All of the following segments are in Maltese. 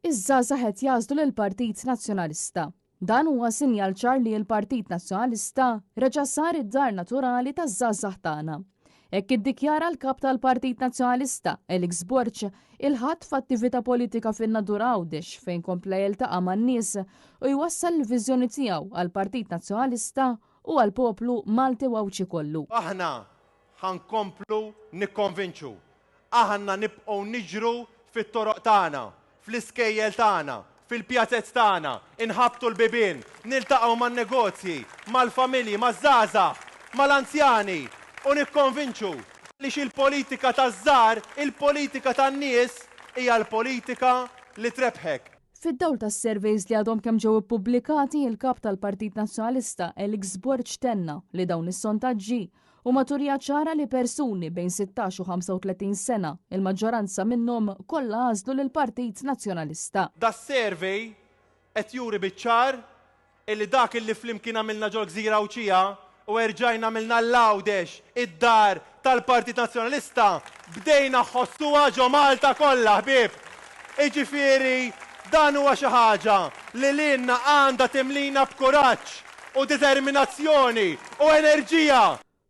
Iż-żgħażagħ qed jagħżlu lill-Partit Nazzjonalista. Dan huwa sinjal ċar li l-Partit Nazzjonalista reġa' sar id-dar naturali taż-żgħażagħ tagħna. Hekk iddikjara l-Kap tal-Partit Nazzjonalista, Alex Borg, il-Ħadd f'attività politika fin-Nadur Għawdex fejn kompla jiltaqa' man-nies u jwassal il-viżjoni tiegħu għall-Partit Nazzjonalista u għall-poplu Malti u Għawdxi kollu. Aħna ħa nkomplu nikkonvinċu. Aħna nibqgħu niġru fit-toroq tagħna, fl-iskejjel tagħna, fil-pjazez tagħna, inħabbtu l-bibien, niltaqgħu man-negozji, mal-familji, maż-żgħażagħ, mal-anzjani u nikkonvinċu għaliex il-politika taż-żgħar, il-politika tan-nies hija l-politika li trebbħek. Fid-dawl tas-surveys li għadhom kemm ġew ippubblikati, il-Kap tal-Partit Nazzjonalista Alex Borg tenna li dawn is-sontaġġi huma turija ċara li persuni bejn 16 u 35 sena, il-maġġoranza minnhom kollha għażlu lill-Partit Nazzjonalista. Das-survey qed juri biċ-ċar illi dak illi flimkien għamilna ġol-gżira Għawdxija u erġajna għamilna l-Għawdex id-dar tal-Partit Nazzjonalista bdejna nħossuha ġo Malta kollha ħbieb. Iġifieri dan huwa xi ħaġa li lilna għandha timlina b'kuraġġ u determinazzjoni u enerġija.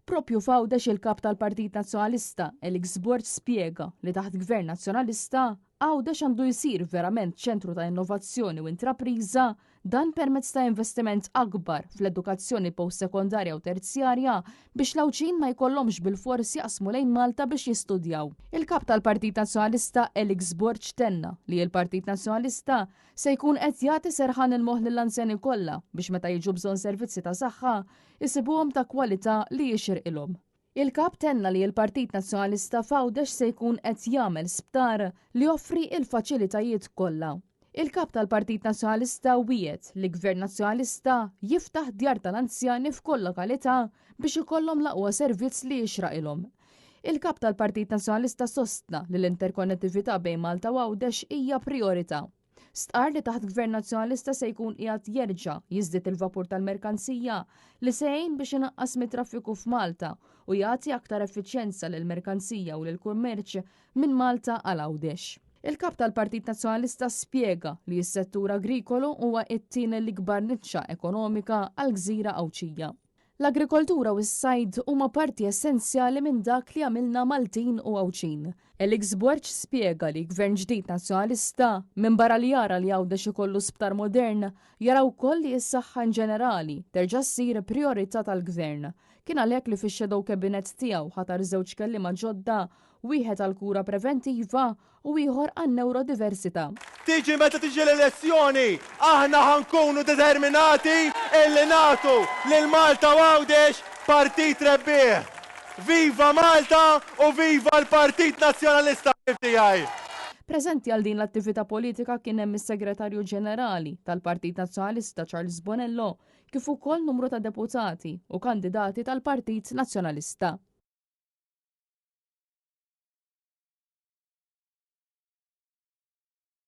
Proprju f'Għawdex il-Kap tal-Partit Nazzjonalista, Alex Borg spjega li taħt Gvern Nazzjonalista, Għawdex għandu jsir verament ċentru ta' innovazzjoni u intrapriża, dan permezz ta' investiment akbar fl-edukazzjoni post-sekondarja u terzjarja biex l-Għawdxin ma jkollhomx bilfors jaqsmu lejn Malta biex jistudjaw. Il-Kap tal-Partit Nazzjonalista Alex Borg tenna li l-Partit Nazzjonalista se jkun qed jagħti serħan il-moħħ lill-anzjani kollha biex meta jiġu bżonn servizzi ta' saħħa, isibuhom ta' kwalità li jixirqilhom. Il-Kap tenna li l-Partit Nazzjonalista f'Għawdex se jkun qed jagħmel sptar li joffri l-faċilitajiet kollha. Il-Kap tal-Partit Nazzjonalista wiegħed li Gvern Nazzjonalista jiftaħ djar tal-anzjani f'kull lokalità biex ikollhom l-aqwa servizz li jixraqilhom. Il-Kap tal-Partit Nazzjonalista sostna li l-interkonnettività bejn Malta u Għawdex hija prijorità. Stqarr li taħt Gvern Nazzjonalista se jkun qiegħed jerġa' jiżdied il-vapur tal-merkanzija li se jgħin biex inaqqas mit-traffiku f'Malta u jagħti aktar effiċjenza lill-merkanzija u lill-kummerċ minn Malta għal Għawdex. Il-Kap tal-Partit Nazzjonalista spjega li s-settur agrikolu huwa t-tieni l-ikbar niċċa ekonomika għall-gżira Għawdxija. L-agrikoltura u s-sajd huma parti essenzjali minn dak li jagħmilna Maltin u Għawdxin. Alex Borg spjega li Gvern ġdid Nazzjonalista, minbarra li jara li Għawdex ikollu sptar modern, jara wkoll li s-saħħa inġenerali terġa' ssir prijorità tal-Gvern. Kien għalhekk li fix-shadow cabinet tiegħu ħatar żewġ kelliema ġodda, wieħed għall-kura preventiva u ieħor għan-newrodiversità. Tiġi meta tiġi l-elezzjoni, aħna ħa nkunu determinati illi nagħtu lil Malta u Għawdex partit rebbieħ. Viva Malta u viva l-Partit Nazzjonalista ħbieb tiegħi! Preżenti għal din l-attività politika kien hemm is-Segretarju Ġenerali tal-Partit Nazzjonalista Charles Bonello kif ukoll numru ta' deputati u kandidati tal-Partit Nazzjonalista.